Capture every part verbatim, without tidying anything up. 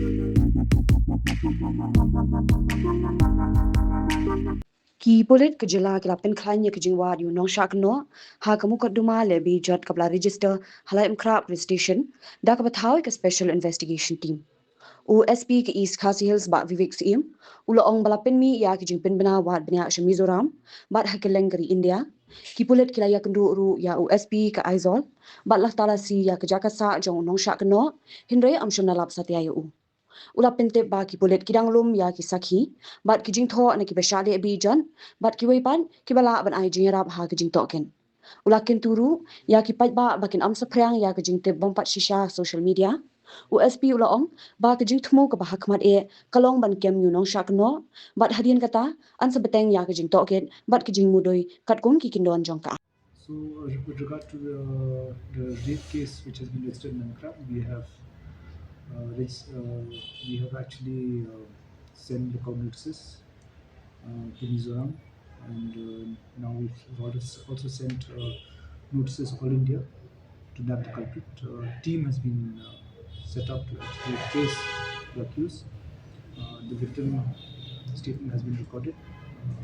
Ki pulit ka jylla ki la pynkhlaiñ ïa ka jingwad ïa u nongshah kynnoh ha ka mukotduma leh bejot kaba la register ha Laitumkhrah Police Station da kaba thaw ïa ka Special Investigation Team. U S P ka East Khasi Hills, Bah Vivek Syiem, u la ong ba la pynmih ïa ki jingpynbna wad bniah sha Mizoram bad ha kylleng ka ri India. Ki pulit ki la ïakynduh ruh ïa u S P ka Aizawl bad la talasi ïa ka jaka sah jong u nongshah kynnoh, hynrei ym shym la lap satia ïa u. U la pyntip ba ki pulit ki dang lum ïa ki sakhi bad ki jingthoh na kiba shah leh bejot bad kiwei pat kiba lah ban ai jingïarap ha ka jingtohkit. U la kyntu ruh ïa ki paidbah ba kin ym saphriang ïa ka jingtip bym pat shisha social media. U S P u la ong ba ka jingthmu kaba hakhmat eh ka long ban kem ïa u nongshah kynnoh bad hadien kata yn sa bteng ïa ka jingtohkit bad ka jingmudui katkum ki kyndon jong ka. So, uh, with regard to the, the rape case which has been registered in Laitumkhrah, we have uh, reg- uh, we have actually uh, sent lookout notices uh, to Mizoram, and uh, now we've also, also sent uh, notices all India to nab the culprit. Uh, team has been uh, set up to actually trace the accused. Uh, the victim statement has been recorded. Uh,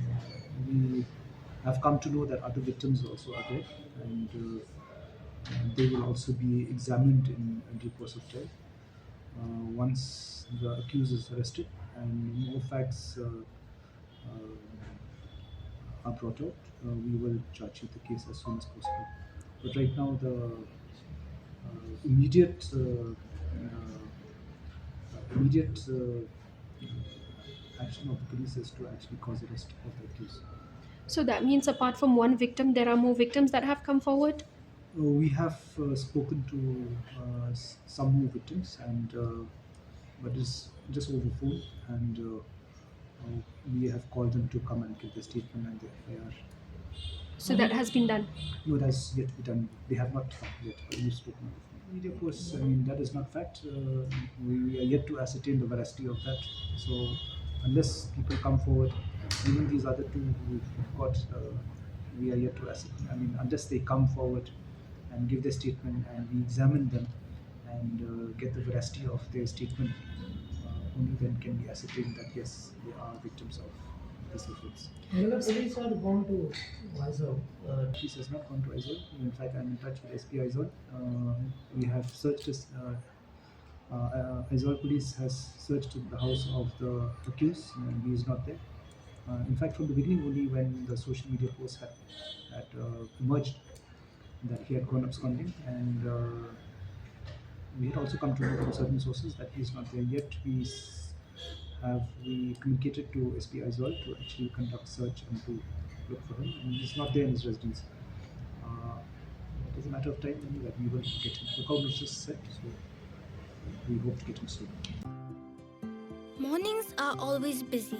we have come to know that other victims also are there, and uh, they will also be examined in due course of time. Uh, once the accused is arrested and more facts uh, uh, are brought out, uh, we will charge sheet the case as soon as possible. But right now, the uh, immediate uh, uh, immediate uh, action of the police is to actually cause arrest of the accused. So that means, apart from one victim, there are more victims that have come forward? Uh, we have uh, spoken to uh, s- some more victims, and uh, but it's just over phone, and uh, uh, we have called them to come and give the statement and the F I R. So that has been done. No, that's yet to be done. They have not come yet, but we've spoken on the phone. Media posts, I mean, that is not fact. Uh, we, we are yet to ascertain the veracity of that. So, unless people come forward, even these other two who've got, uh, we are yet to ascertain. I mean, unless they come forward and give their statement and we examine them and uh, get the veracity of their statement, uh, only then can we ascertain that yes, they are victims of this offense. Will the police have gone to Aizawl? Uh, Police has not gone to Aizawl. In fact, I'm in touch with S P Aizawl. Uh, we have searched this. Uh, uh, uh, Aizawl police has searched the house of the accused, and he is not there. Uh, in fact, from the beginning, only when the social media post had, had uh, emerged that he had gone absconding, and uh, we had also come to know from certain sources that he is not there yet. We s- have we communicated to S P Aizawl to actually conduct search and to look for him, and he's not there in his residence. Uh, it is a matter of time only that we will get him. The government is set, so we hope to get him soon. Mornings are always busy.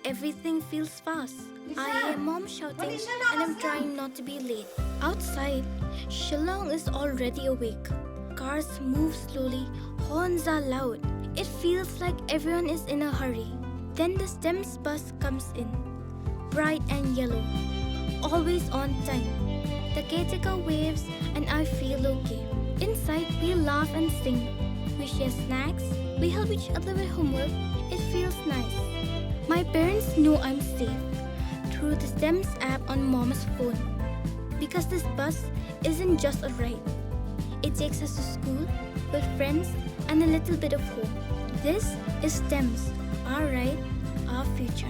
Everything feels fast. I hear mom shouting and I'm trying not to be late. Outside, Shillong is already awake. Cars move slowly, horns are loud. It feels like everyone is in a hurry. Then the STEMS bus comes in. Bright and yellow. Always on time. The caretaker waves and I feel okay. Inside, we laugh and sing. We share snacks. We help each other with homework. It feels nice. My parents know I'm safe through the STEMS app on mom's phone. Because this bus isn't just a ride, it takes us to school, with friends, and a little bit of home. This is STEMS, our ride, our future.